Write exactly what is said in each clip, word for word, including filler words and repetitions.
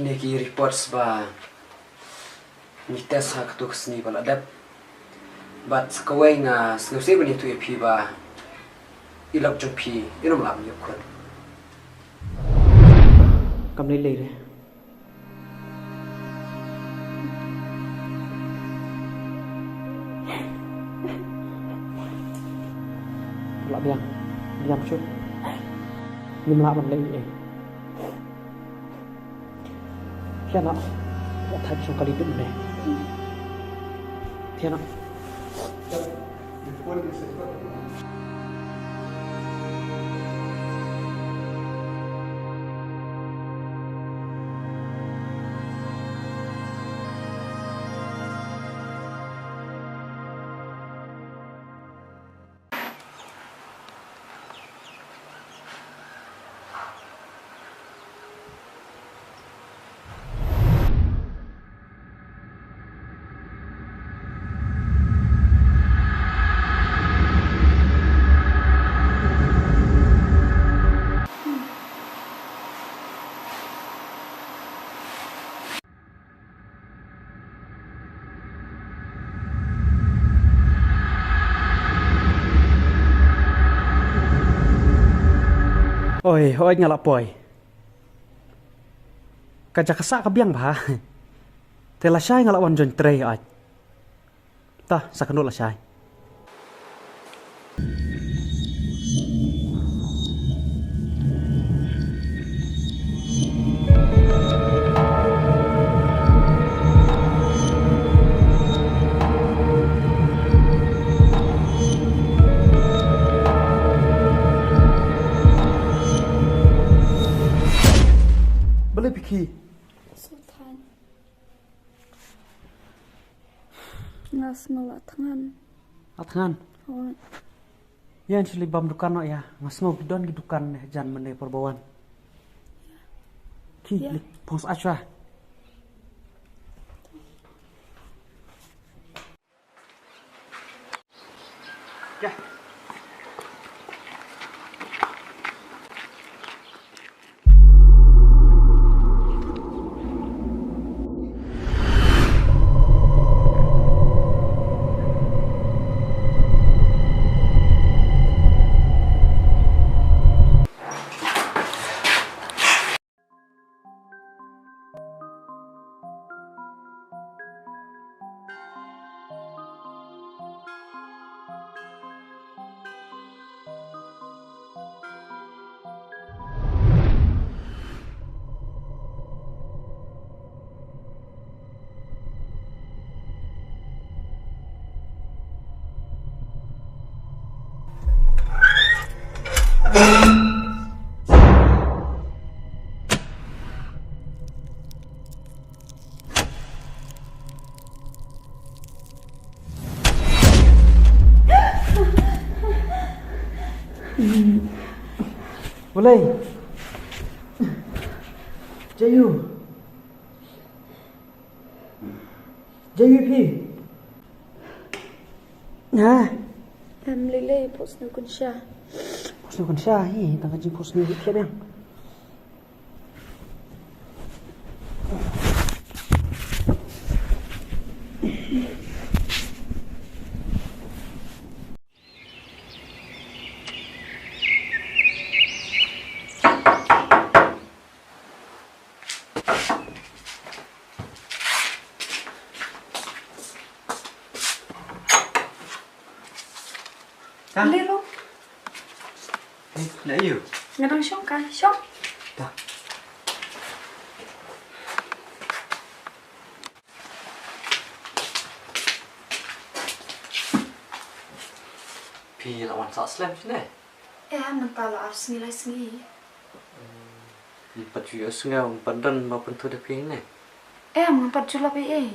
Kine ki reports ba ngi test ha kato ka sngi ba la dep. Bad sa kawei nga sngewsih ban ïathuh ïa phi ba i lok jong phi i nym lah ban ïoh khun. Kam lei lei re. Lah biang, biang shuh. Ngim lah ban leh ei. Thiang ah, wat thait shong kali dum ne. Thiang ah. Oi, oi, nga la poi. Ka jaka sah ka biang bha. Te lashai nga la wan join trei ait. Ta, sa kano lashai. Balei phi khie? Sultan. Nga sngew la thngan. La thngan? Hooid. Ïa, ngi shu leit bam dukan noh ïa. Nga sngew ki don ki dukan ne jan mynne por ba wan. Ki, ïa, leit phong sah shuwa. Balei? Jaiu. Jaiu phi. Ha? Em, lei lei, phohsniew kynsha. Phohsniew kynsha, hi, tang ka jingphohsniew hi phi biang. Ka? Lei ruh. Eh, na ïu. Nga dang shong ka, shong. Ta. Phi la wan sah slem shane? Eh, mynta la ar sngi lai sngi. Ym pat ju ïohsngew, ym pat don ba pynthut ïa phi ne? Em, ngam pat ju lap ei ei.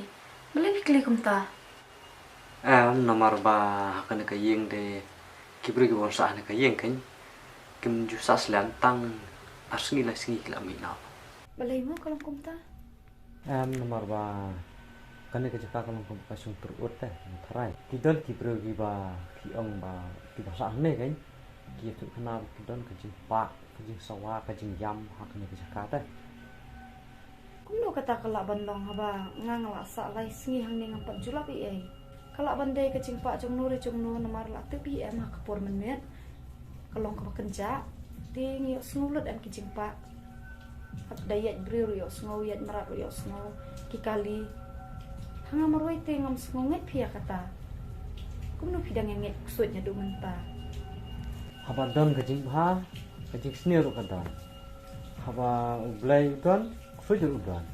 Balei phi kylli kumta? Em, namar ba ha kane ka ïing de ki briew kiba wan sah ha kane ka ïing kein kim ju sah slem, tang ar sngi lai sngi ki la mih noh. Balei mo ka long kumta? Em, namar ba kane ka jaka ka long kaba ka shong tyrut te, nga tharai. Ki don ki briew kiba ki ong ba kiba sah hangne kein ki ïathuh khana ba ki don ka jingpah, ka jingsawa, ka jingïam ha kane ka jaka te. Kumno Kata ka lah ban long haba nga nga la sah lai sngi hangne ngam pat ju lap ei ei. Ka lah ban dei ka jingpah jong no re jong no namar la tip hi em ha ka por mynmiet. Ka long kaba kynjah. Te ngi ïohsngew lut em ki jingpah. Hap da ïaid briew ruh ïohsngew, ïaid mrad ruh ïohsngew. Ki kali. Ha nga marwei te ngam sngew ngeit phi ïa kata. Kumno phi dang ïa ngeit ksuid naduh mynta? Haba don ka jingbha, ka jingsniew ruh ka don. Haba U Blei u don, ksuid ruh u don.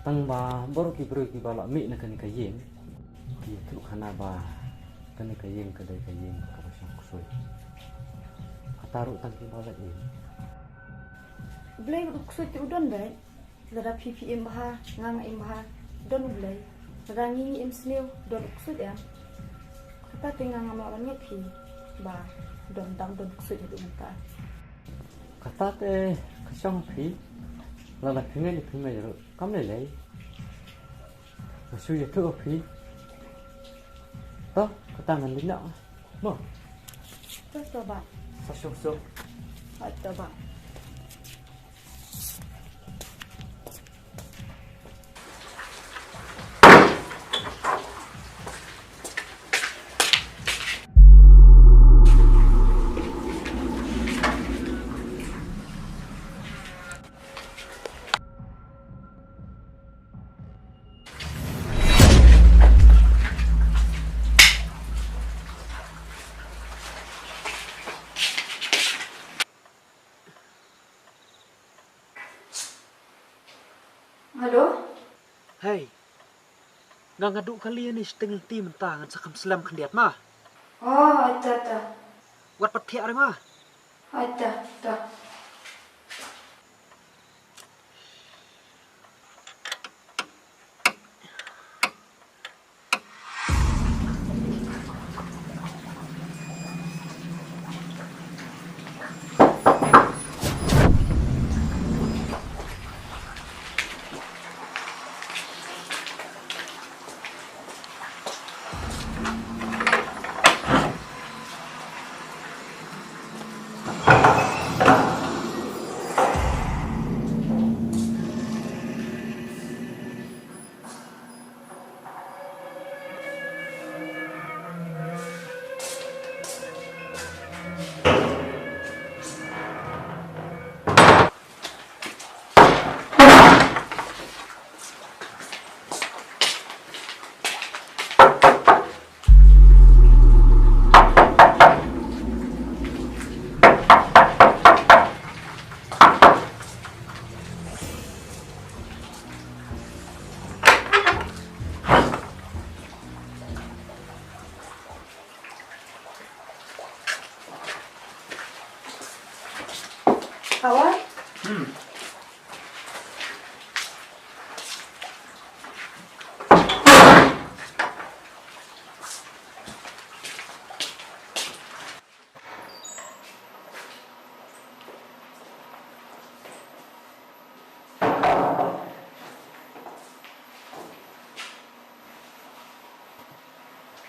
Tang ba baroh ki briew kiba la mih na kane ka ïing ki ïathuh khana ba kane ka ïing ka dei ka ïing kaba shong ksuid. Kata ruh tang kiba la ïing. Blei ruh ksuid te u don beit. Lada phi phi im bha, nga nga im bha, don U Blei. Lada ngi ngi im sniew, don ksuid em. Kata te nga ngam lah ban ngeit phi ba don dang don ksuid haduh mynta. Kata te ka shong phi. Lada phi ngeit phi ngeit ruh kam lei lei. Nga shu ïathuh phi. To, kata ngan leit noh. Mo. To to bah. Sa suk suk. Hooid to bah. Hello? Hei. Nga nga duh kali ïa ni shiteng lynti mynta ngan sa kham slem khyndiat ma. Oh, aita ta. Wat pat thiah re ma. Aita ta. Hawa? Hmm.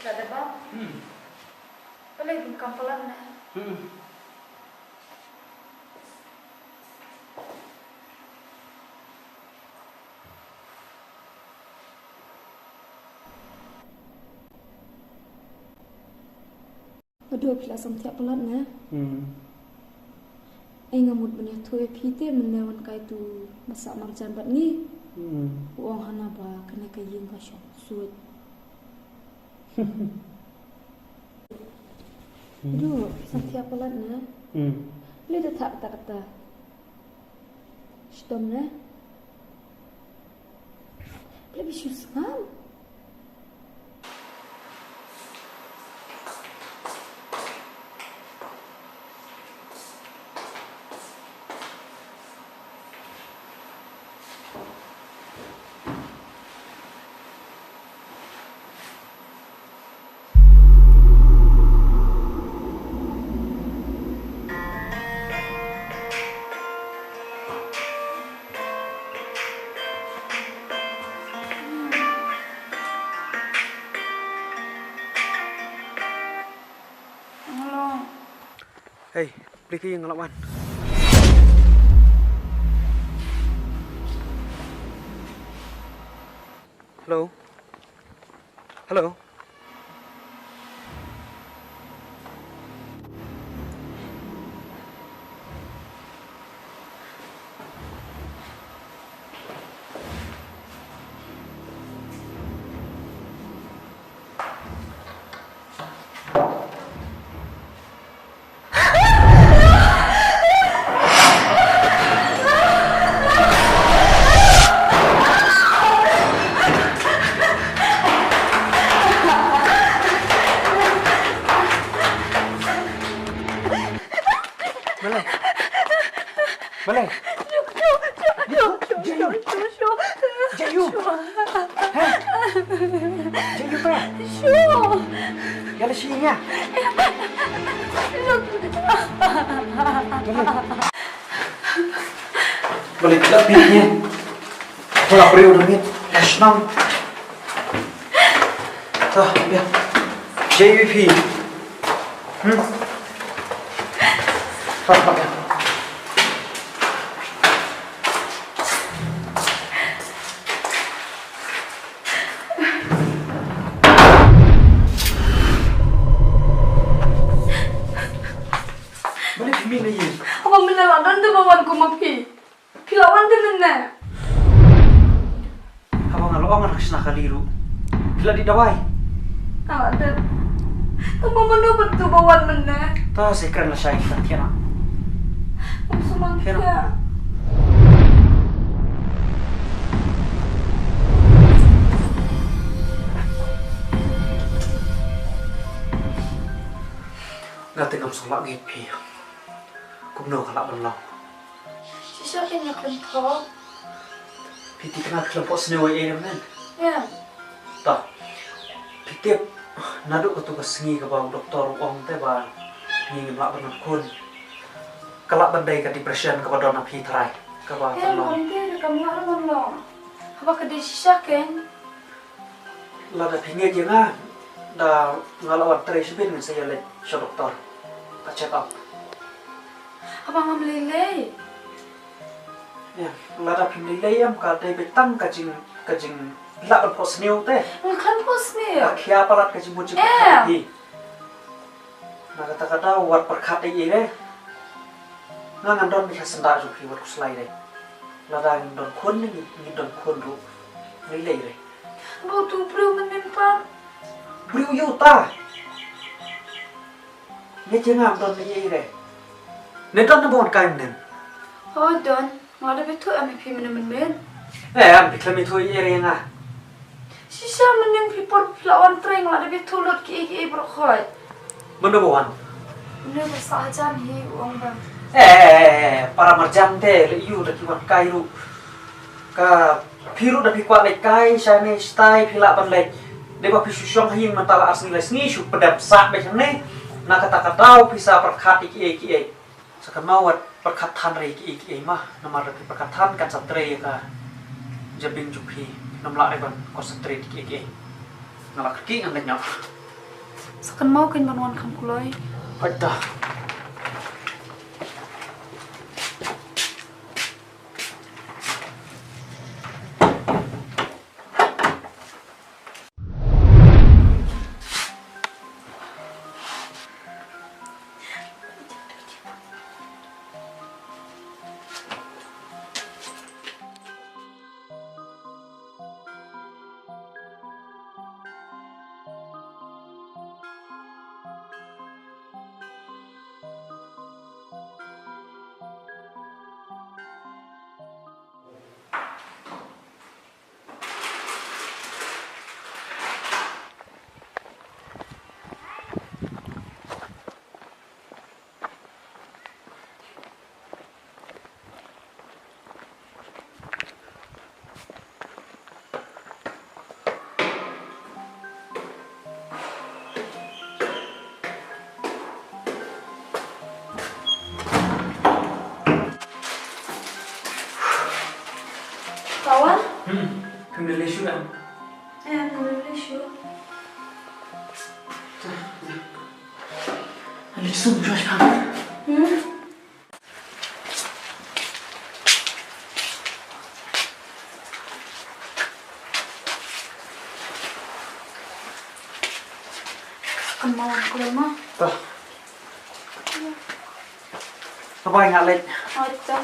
Ka daba? Hmm. Balei bun kam palat na? Hmm. Aduh, phi la samthiah palat ne? Hmm. Ai nga mut ban ïathuh ïa phi te mynne wan kai tu ba sah marjan bad ngi. Hmm. U ong hana ba kane ka ïing ka shong suit. Hmm. Aduh, samthiah palat ne? Hmm. Lei da thah kata kata. Shitom ne? Lei ba shu sngap. Hello. Hei, plie ki nga la wan. Hello. Hello. Balei? Balei? Jayu. Jayu. Ha? Jayu pa? Ïa la shi ïa. Balei? Balei la pi ïa. Pula briew dang ïa. Ka shnong. To, ïa. Jayu phi. Hmm. To, to, ïa. Balei phi mih na ïing? Haba mynne la don te ba wan kum ma phi. Phi la wan te mynne. Haba nga la ong nga sngewsih kali ruh. Phi la dih dawai. Nga la dep. Tang ba mano ba tu ba wan mynne. Ta se kren lashai ka thiah. Kum sumang thiah. Nga te ngam sngewlah ngeit phi. Kumno ka lah ban long? Shisha kein nga khlem thoh. Phi tip nga khlem phohsniew ei ei mynne. Ïa. Ta. Phi tip naduh katu ka sngi kaba u doktor u ong te ba ngi ngim lah ban wan khun. Ka lah ban dei ka depression kaba don ha phi tharai. Kaba kan long. Ïa, kam lah ban long. Haba ka dei shisha kein. Lada phi ngeit ïa nga, da nga la wan trei shibit ngan sa ïaleit sha doktor. Ka check up. Haba ngam lei lei. Ïa, lada phim lei lei em ka dei beit tang ka jing, ka jinglah ban phohsniew te. Nga khlem phohsniew. Ka khia palat ka jingmut jingpyrkhat phi. Na kata ka daw wat pyrkhat ei ei re. Nga ngan don beit ha syndah jong phi wat khuslai re. Lada ngin don khun ne ngin don khun ruh. Lei lei re. Ba utu u briew mynnin pat. Briew ïa uta. Ngeit ïa nga ym don ei ei re. Ne don ne ba wan kai mynnin. Hooid don. Nga la dep ïathuh em ïa phi mynne mynmiet. Em, phi khlem ïathuh ei ei re ïa nga. Shisha mynnin phi por phi la wan trei nga la dep ïathuh lut kiei kiei baroh khoit. Mynno ba wan? Mynno ba sah hajan hi u ong ba. Eh, para marjan te leh ïa u da ki wan kai ruh. Ka phi ruh da phi kwah leit kai shane shatai phi lah ban leit. Dei ba phi shu shong ha ïing mynta la ar sngi lai sngi shu pdem sah beit hangne. Na kata ka daw phi sa pyrkhat ïa kiei kiei. Sa kynmaw wat pyrkhat than re kiei kiei ma, namar phi pyrkhat than kan sa trei ïa ka jabieng jong phi, ngam lah re ban concentrate kiei kiei. Nga la kyrkieh ngan leit noh. Sa kynmaw kein ban wan kham kloi. Hooid da. Pawan? Hmm, kong Lily shu em? Eh, kong Lily shu. Lily shu, shu, shu. Hmm? Kan mau aku dah mah. Tuh. Apa yang ngalek? Ada.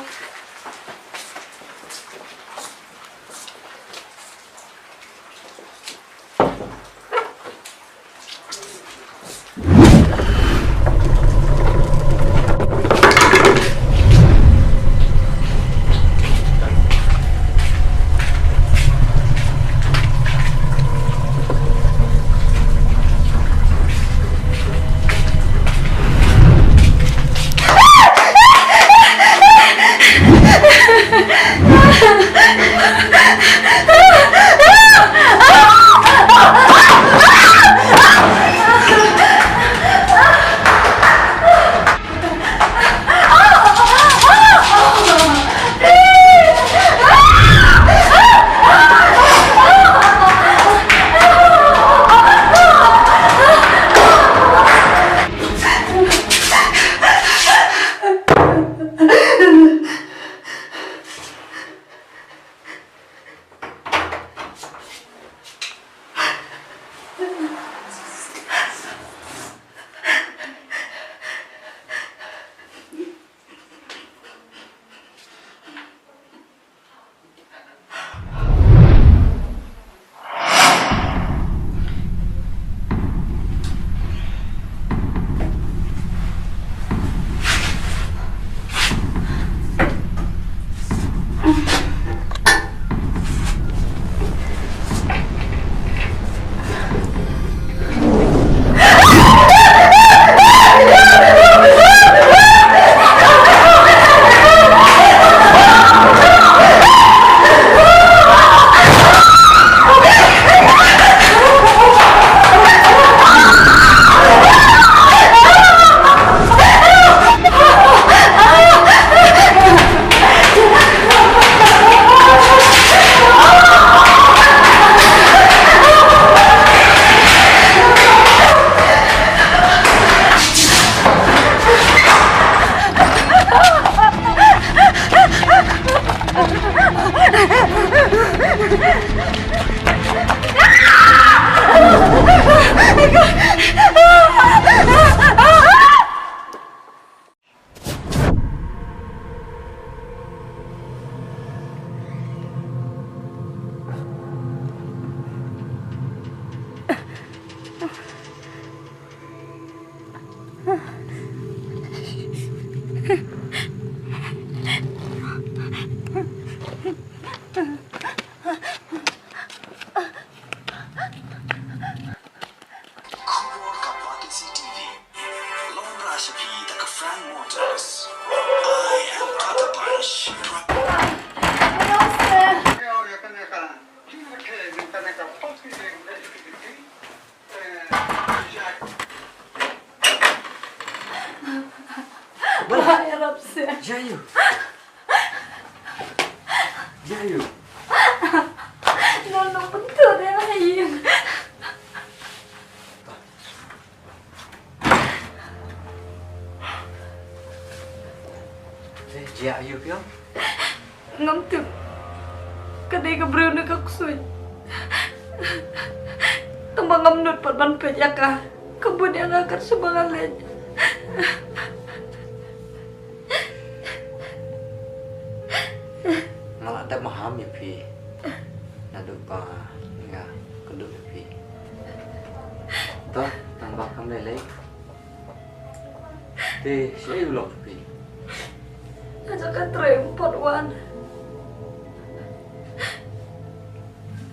Khubor ka Batesi T V. La wanrah sha phi da ka Frank Motors. I am Tata Punch. Ba ïarap se. Jayu. Jayu. Nong nong pynthut ïa nga ïing. Te jia aïu phi ong? Ngam tip. Ka dei ka briew ne ka ksuid. Tangba ngam nud pat ban peit ïa ka. Ka bud ïa nga kat shaba nga leit. Nga la dep maham ïa phi. Naduh ba nga kynduh ïa phi. To, tang ba kam lei lei. Te, shaei u lok phi? Nga jaka trei ym pat wan.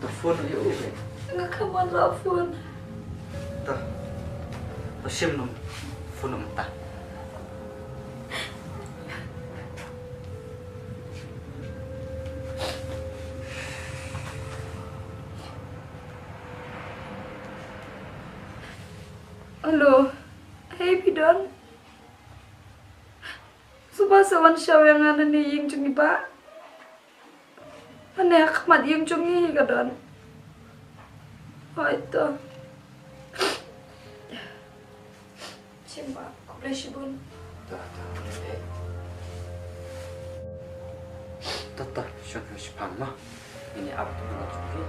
To phone ïa u phi. Nga kam wan la phone. To. To shim num phone num ta. Hello. Hei, phi don? Suba sa wan shaw ïa nga na ne ïing jong i bah. Mane ha khmat ïing jong i ka don. Hoi to. Shim bah, khublei shibun. Ta, ta, khublei. Ta, ta, shong, shong, shipang ma. Ini ap tu ma jong ki.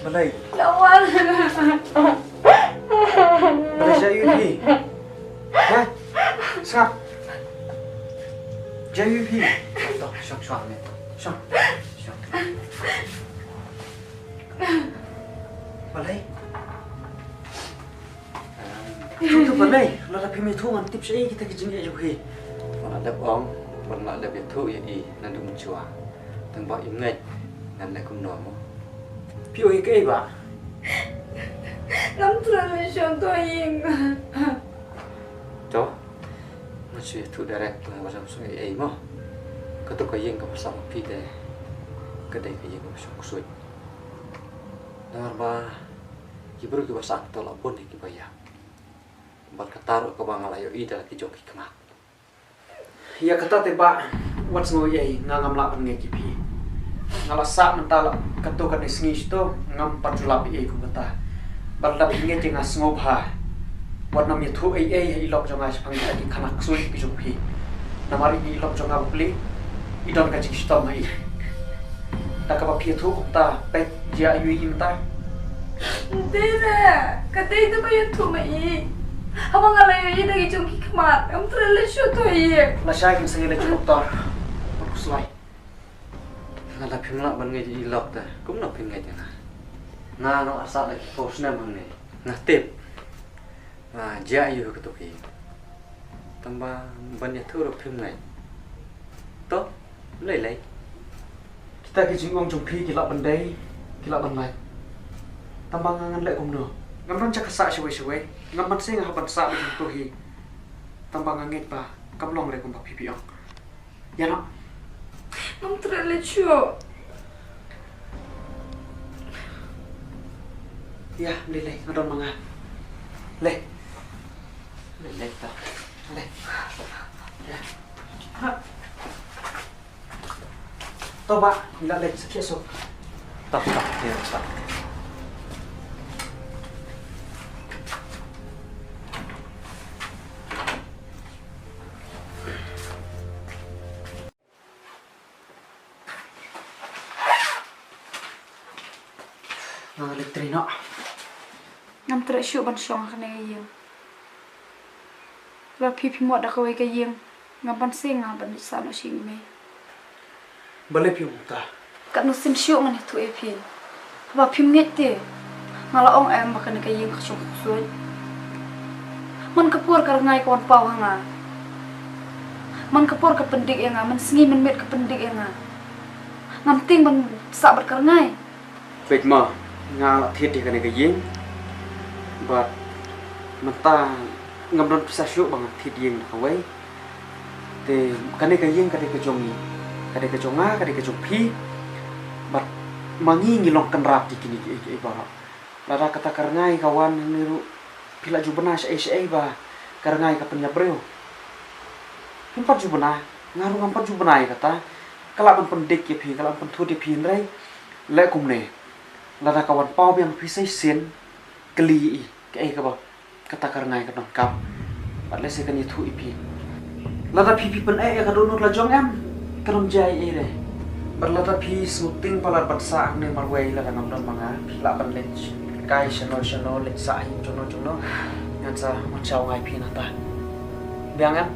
Balei? Lawan. Balei, jia aïu ïa phi? Ha? Sngap. Jia aïu ïa phi? To, shong, shong, ne. Shong. Shong. Balei? Shu tu balei, lada phim ïathuh ngan tip shaei kita ki jingeh jong phi. Nga la dep ong, ban la dep ïathuh ïa i naduh mynshuwa. Tang ba im ngeit ngan leh kumno mo. Phi ong ïa kaei ba? Ngam treh leh shuh to ïing. To, ngan shu ïathuh direct, tang ba jam shu ei ei mo. Kato ka ïing kaba sah ma phi te ka dei ka ïing kaba shong ksuid. Namar ba ki briew kiba sah to la bun ïa kiba ïap. Bad kata ruh kaba nga la ïohi da la ki jong ki khmat. Ïa kata te ba, wat sngew ei ei, nga ngam lah ban ngeit ïa phi. Nga la sah mynta la katto katne sngi shito, ngam pat ju lap ei ei kum kata. Bad lada phi ngeit ïa nga, sngewbha wat nym ïathuh ei ei ha i lok jong nga shaphang kita ki khynnah ksuid ki jong phi. Namar ine i lok jong nga bapli, i don ka jingshitom ha i. Da kaba phi ïathuh kumta, peit jia aïu ïa i mynta. Ym dei re, ka dei da ba ïathuh ma i. Haba nga la ïohi da ki jong ki khmat, ngam treh leh shuh to ïing. Lashai kin sa ïaleit sha doktor. Bad khuslai. Lada phim lah ban ngeit ïa i lok te, kumno phin ngeit ïa nga? Nga nang arsap da ki phew snem hangne. Nga tip. Nga jia aïu ha kato ka ïing. Tang ba ban ïathuh ruh phim ngeit. To, lei lei. Kita ki jingong jong phi ki lah ban dei, ki lah ban lait. Tang ba nga ngan leh kumno? Ngam don jaka sah shawei shawei. Ngam banse nga hap ban sah beit hangto hi. Tang ba nga ngeit ba kam long re kumba phi phi ong. Ïa noh. Ngam treh leh shuh. Ïa, lei lei, nga don ma nga. Lei. Lei lei to. Lei. Ïa. To ba, ngi la leit sa khie suk. To, to, ïa, to. Nga leit trei noh. Ngam treh shuh ban shong ha kane ka ïing. Lada phi phim wad da kawei ka ïing, ngam banse nga ban leit sah noh sha ïing i mei. Balei phi ong kumta? Katno sien shuh ngan ïathuh ïa phi. Haba phim ngeit te, nga la ong em ba kane ka ïing ka shong ksuid. Man ka por ka rngai ka wan paw ha nga. Man ka por ka pyndik ïa nga, man sngi man miet ka pyndik ïa nga. Ngam tieng ban sah bad ka rngai. Peit mo, nga la thied ïa kane ka ïing. Bad mynta ngam don pisa shuh ba ngan thied ïing da kawei. Te kane ka ïing ka dei ka jong ngi, ka dei ka jong nga, ka dei ka jong phi. Bad ma ngi ngi long kynrad ïa kine kiei kiei baroh. Lada kata ka rngai ka wan hangne ruh, phi la ju bna shaei shaei ba ka rngai ka pynïap briew. Phim pat ju bna, nga ruh ngam pat ju bna ïa kata. Ka lah ban pyndik ïa phi, ka lah ban pynthut ïa phi, hynrei leh kumne. Lada ka wan paw biang phi sa shisien, kylli ïa i, kaei kaba kata ka rngai ka donkam. Bad lehse kan ïathuh ïa phi. Lada phi phi pyneh ïa ka dohnud la jong em, kan ym jia ei ei re. Bad lada phi sngewtieng palat ban sah hangne marwei lada ngam don ma nga, phi lah ban leit kai shano shano, leit sah ha ïing jongno jongno. Ngan sa wan shaw nga ïa phi nangta. Biang em?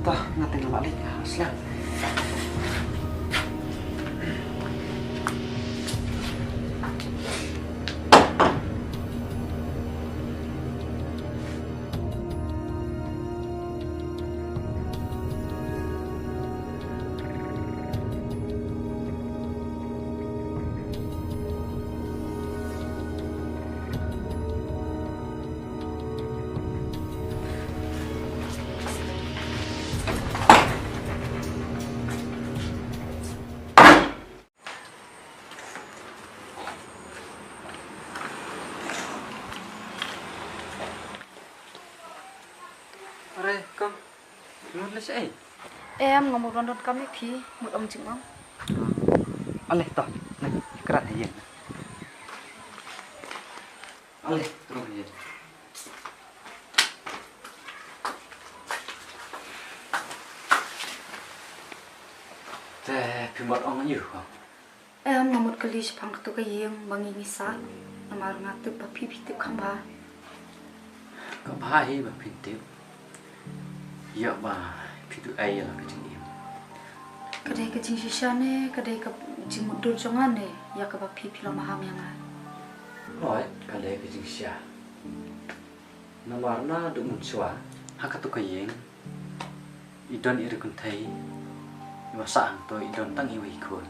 To, nga te nga lah leit, nga slem. Are, kong. Mut leh shaei? Em, nga mut wan donkam ïa phi, mut ong jingong. Ale, to. Leh, krat ha ïing. Ale, to ha ïing. Te, phi mut ong ïa u, kong? Em, nga mut kylli Shaphang katu ka ïing ba ngi ngi sah, namar nga tip ba phi phi tip kham bha. Ka bha hi ba phin tip. Ïa ba phi duh ei ïa la ka jingim. Ka dei ka jingshisha ne ka dei ka jingmutdur jong nga ne ïa kaba phi phi la maham ïa nga? Hooid, ka dei ka jingshisha. Namar naduh mynshuwa ha katu ka ïing i don i ri kynthei, i ba sah hangto i don tang i wei i khun.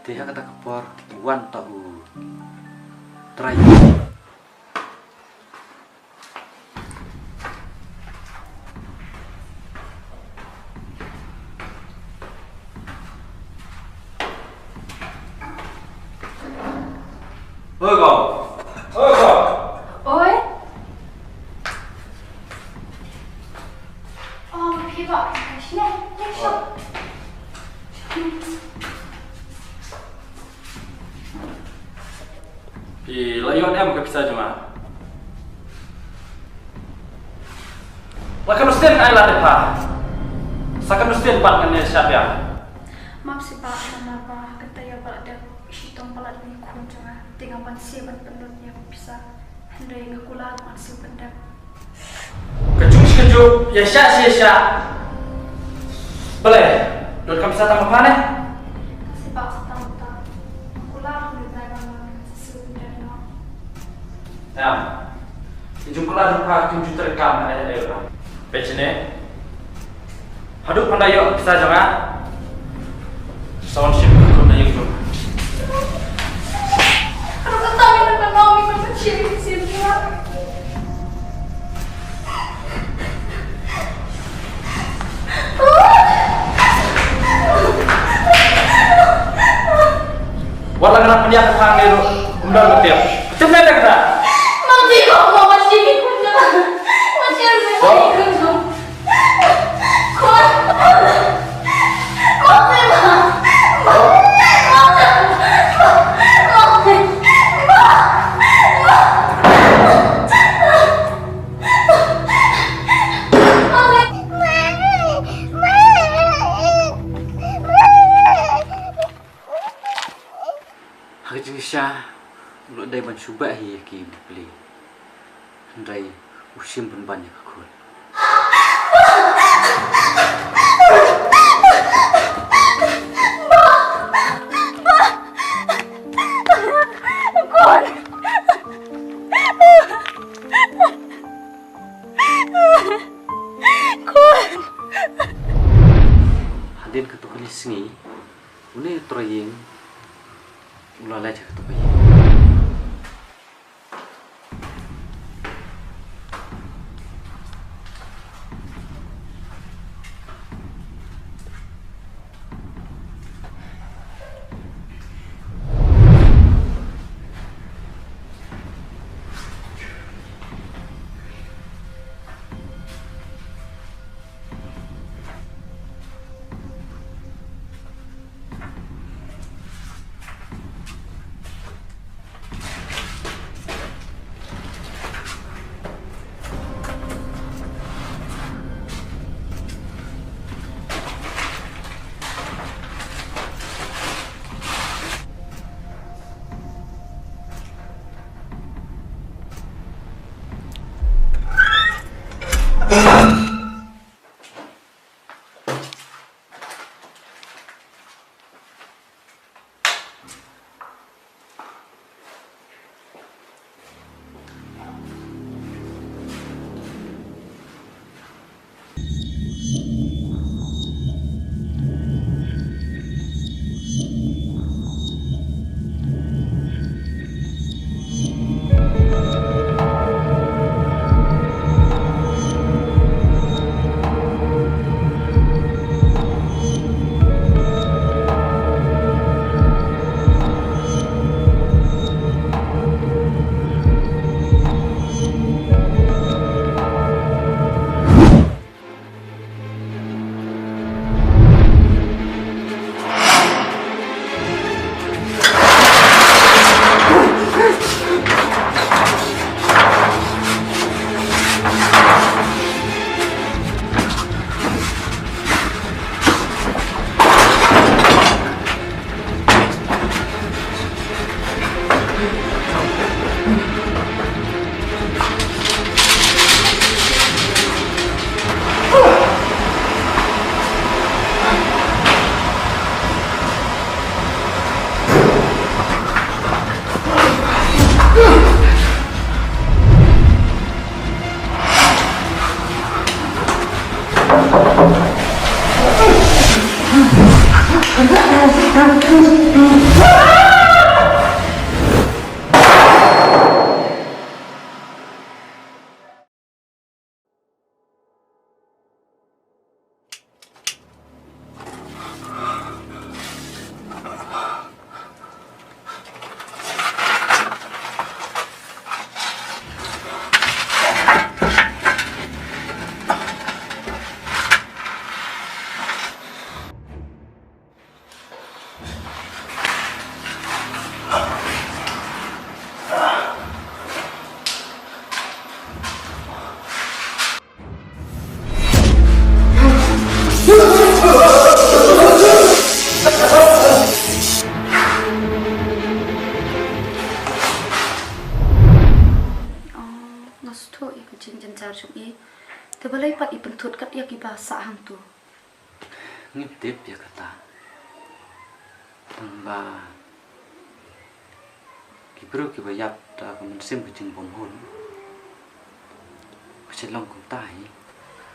Te ha kata ka por wan ta u trai. Oi ko. Oi ko. Oi. Oh, phi ba. Shine, shine, shine. Phi la ïoh ne em ka pisa jong nga? La ka nusin ai la de pha. Sa ka nusin pat ngan ïa shap ïa. Map sipah namar ba kata ïa ba la dep shitom palat ni khun jong nga. Te nga ban siew ban pynlut ïa ka pisa. Hynrei nga kular ban siew ban dep. Ka jong shi ka jong ïa shah shi ïa shah. Balei? Don kam sa tang ma pha ne? Sipah sa tang ta. Kular hynrei dai ban ma sa siew ban dep no. Em. Ki jong kular jong pha ki jong treikam ai ai ba. Peit shane. Haduh phan da ïoh pisa jong nga. Sa wan shim khun na ïing jong. Haduh katta ngi nang nang ngi nang shim shim jong nga. Wat la kena pynïap ka thang ni ruh. Ym don ka tiap. Tiap na da kena. Mang ti ko mo ma shim khun jong. Ma shim khun jong. Ha ka jingshisha u la dei ban shu beh hi ïa ki bapli. Hynrei u shim pynban ïa ka khun. Hadien katu kane sngi, une u trai ïing u la leit ha katu ka ïing. Jar jong i. Te balei pat i pynthut kat ïa kiba sah hangto? Ngim tip ïa kata. Tang ba ki briew kiba ïap da ka mynsiem ka jingbymhun, ka shet long kumta hi.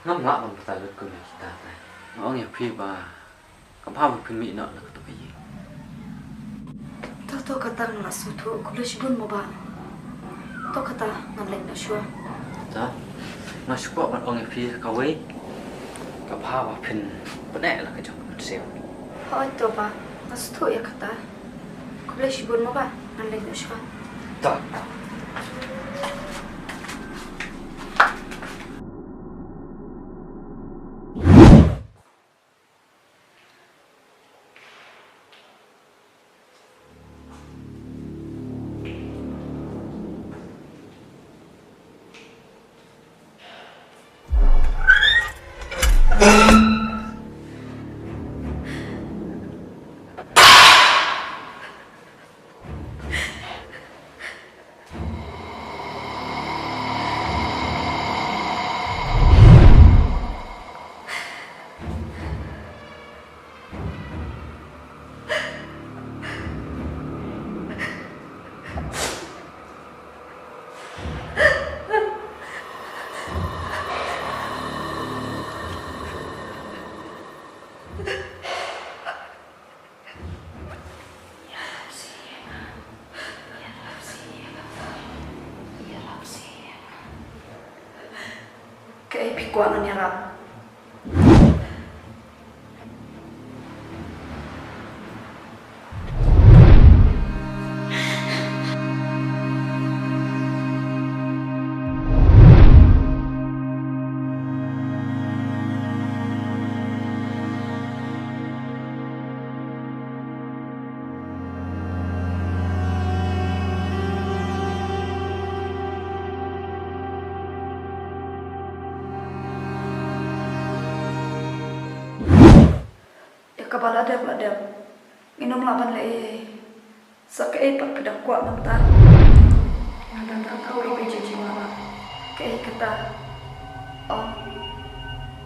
Ngam lah ban batai lut kum ïa kita te. Nga ong ïa phi ba ka bha ba phin mih noh na kato ka ïing. To to kata nga la sngewthuh, khublei shibun mo bah. To kata ngan leit noh shuwa. To nga shu kwah ban ong ïa phi kawei, ka bha ba phin pyneh la ka jong ka mynsiem. Hooid to bah, nga sngewthuh ïa kata. Khublei shibun mo bah, ngan leit noh shuwa. To. Kaei phi kwah ngan ïarap? Ïa kaba la dep la dep, ngin ym lah ban leh ei ei. Sa kaei pat phi dang kwah mynta? Nga dang dang kwah ban leh ei ei. Kaei kata? Oh,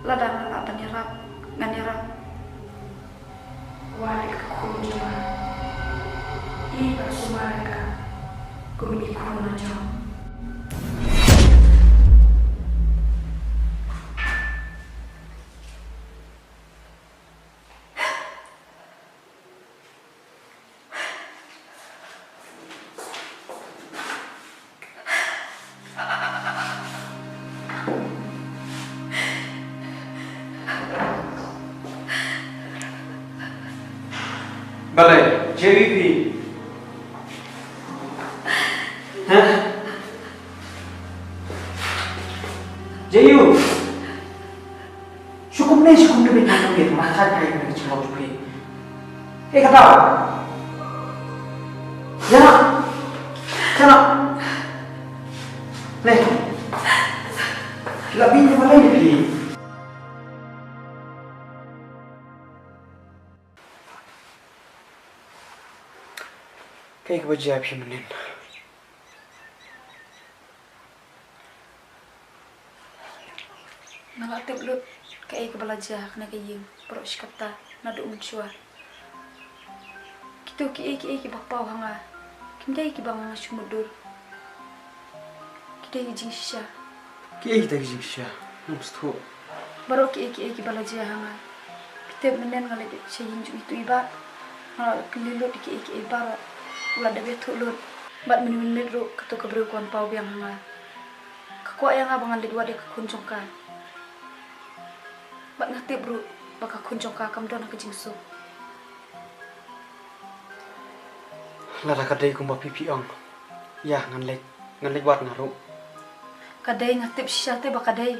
lada ngan lah ban ïarap, ngan ïarap. Wat ïa ka khun jong nga. I bad sumar ïa ka kum i khun la jong. Balei, J U phi? Hah? J U. Shu kumne, shu kumne, bad nang nang ma khat kai na ka jinglong jong phi. Eh, kata. Ïa na. Ïa na. Ne. La bit na balei phi? Kaei kaba jia phi mynnin? Nga la tip lut kaei kaba la jia ha kane ka ïing baroh shi katta naduh mynshuwa. Kito kiei kiei kiba paw ha nga kim dei kiba nga nga shu mutdur. Ki dei ki jingshisha. Kiei kita ki jingshisha? Ngam sngewthuh. Baroh kiei kiei kiba la jia ha nga. Phi tip mynnin nga leit sha ïing jong itu i bah. Nga la kylli lut ïa kiei kiei baroh. U la dep ïathuh lut. Bad mynne mynmiet ruh kato ka briew ka wan paw biang ha nga. Ka kwah ïa nga ba ngan leit wad ïa ka khun jong ka. Bad nga tip ruh ba ka khun jong ka kam don ha ka jingsuk. Lada ka dei kumba phi phi ong, ïa ngan leit, ngan leit wad nga ruh. Ka dei, nga tip shisha te ba ka dei.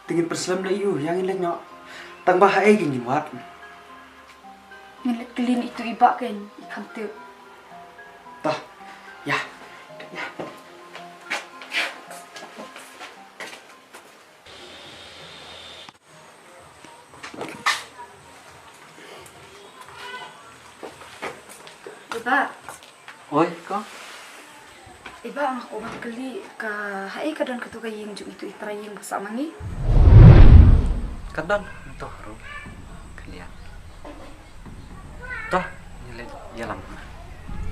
Te ngin pynslem leh aïu, ïa ngin leit noh. Tang ba haei ngin wad? Ngin leit kylli na itu i bah, kein i kham tip. Tah, ïa, ïa. Bah. Oi, ko. I Bah, nga kwah ban kylli, ka haei ka don kato ka ïing jong itu i trai ïing ba sah ma ngi? Ka don, to ruh. Ka liang. To, ngi leit ïalam.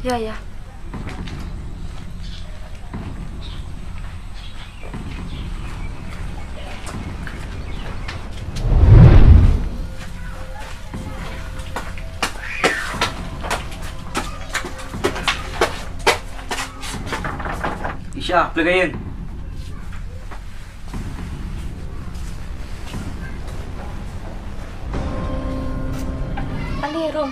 Ïa, ïa. Isha, plie ka ïing. Ali, rum.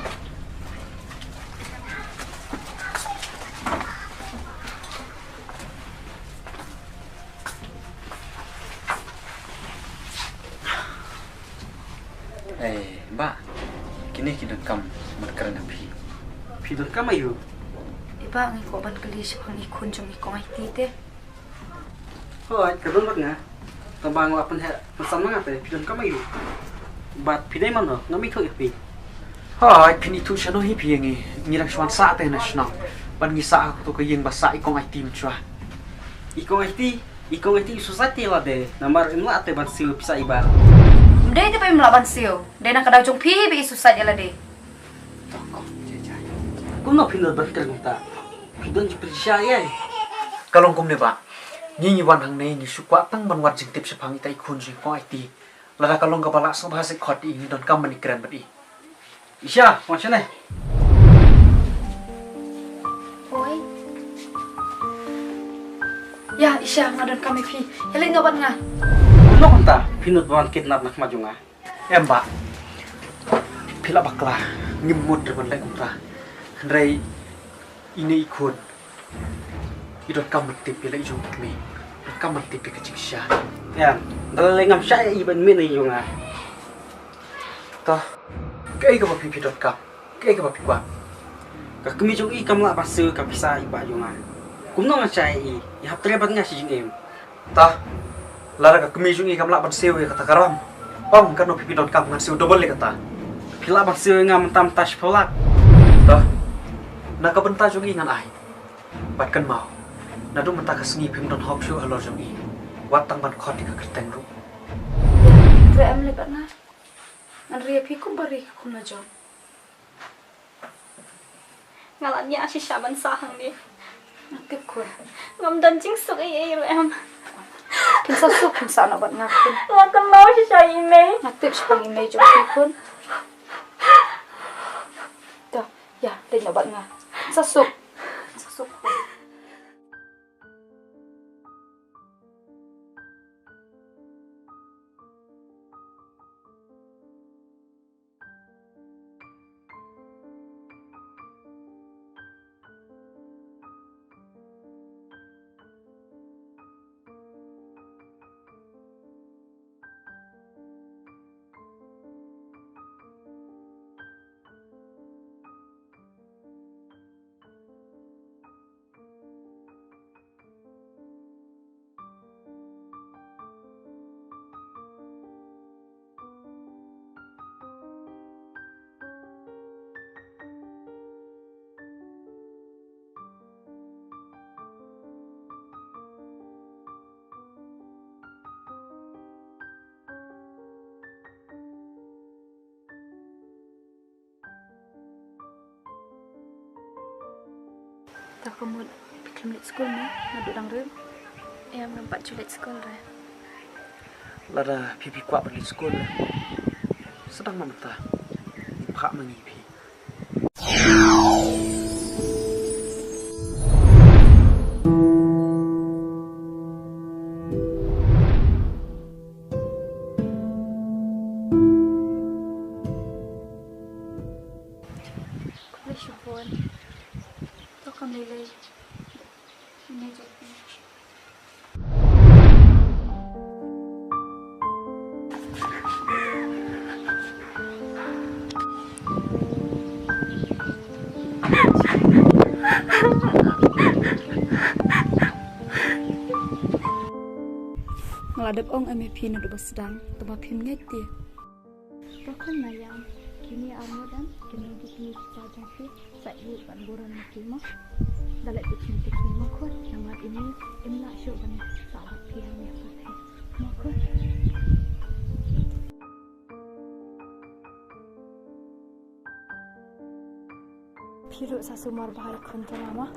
Eh, Bah, kine ki donkam ban kren ha phi. Phi donkam aïu? I Bah, nga kwah ban kylli shaphang i khun jong i Kong Aiti te. Hooid, ka don bad nga. Tang ba nga la pynheh pynsan ma nga te, phi donkam aïu? Bad phi dei mano, ngam ithuh ïa phi. Hooid, phin ithuh shano hi phi ïa ngi, ngi dang shu wan sah te na shnong. Bad ngi sah ha kato ka ïing ba sah i Kong Aiti mynshuwa. I Kong Aiti, i Kong Aiti i suicide ïa lade, namar im lah te ban siew pisa i Bah. Ym dei te ba im lah ban siew, dei na ka daw jong phi hi ba i suicide ïa lade. Kumno phi nud ban kren kumta? Phi don jingpyrshah ïa i. Ka long kumne Bah. Ngi ngi wan hangne ngi shu kwah tang ban wad jingtip shaphang ita i khun jong i Kong Aiti. Lada ka long kaba lah sngewbha sait khot ïa i, ngi donkam ban ïakren bad i. Isha, wan shane. Oi. Ïa, Isha, nga donkam ïa phi. Ïa leit noh bad nga. Kumno kumta? Phi nud ban kidnap na khmat jong nga? Em Bah. Phi lah bakla, ngim mut ruh ban leh kumta. Hynrei ine i khun i donkam ban tip ïa la i jong i kmie. Donkam ban tip ïa ka jingshisha. Em, da lei ngam shah ïa i ban mih na i jong nga. To, kaei kaba phi phi donkam? Kaei kaba phi kwah? Ka kmie jong i kam lah ban siew ka pisa i Bah jong nga. Kumno ngan shah ïa i? I hap trei bad nga sha jingim. Ta, lada ka kmie jong i kam lah ban siew ïa kata ka ram, ong kano phi phi donkam, ngan siew double ïa kata. Phi lah ban siew ïa nga mynta mynta shiphew lak. Ta, na ka bynta jong i ngan ai. Bad kynmaw, naduh mynta ka sngi phim don hok shuh halor jong i. Wat tang ban khot ïa ka kyrteng ruh. Ïa, treh em leh bad nga. Ngan ri ïa phi kumba ri ka khun la jong. Nga la ñiah shisha ban sah hangne. Nga tip khun. Ngam don jingsuk ei ei ruh em. Phin sah suk, phin sah noh bad nga khun. Nga kynmaw shisha ïa i mei. Nga tip shaphang i mei jong phi khun. To, ïa, leit noh bad nga. Phin sah suk. Phin sah suk khun. Ta ka mut phi khlem leit skul ne, naduh dang rim? Em, ngam pat ju leit skul re. Lada phi phi kwah ban leit skul re, sdang ma mynta. Ngin phah ma ngi phi. Khublei shibun. To kam lei lei. Ine jong phi. Nga la dep ong em ïa phi naduh ba sdang, tangba phim ngeit te. Tang khun na ïam, kine ar ngut em, kine ki kmie ki kpa jong phi, sa ïoh ban burom ïa ki mo. Da leh phi kmie ki kmie mo khun, namar Im lah shuh ban sah bad phi hangne ha pyrthei. Mo khun. Phi ruh sa sumar bha ïa khun to mama.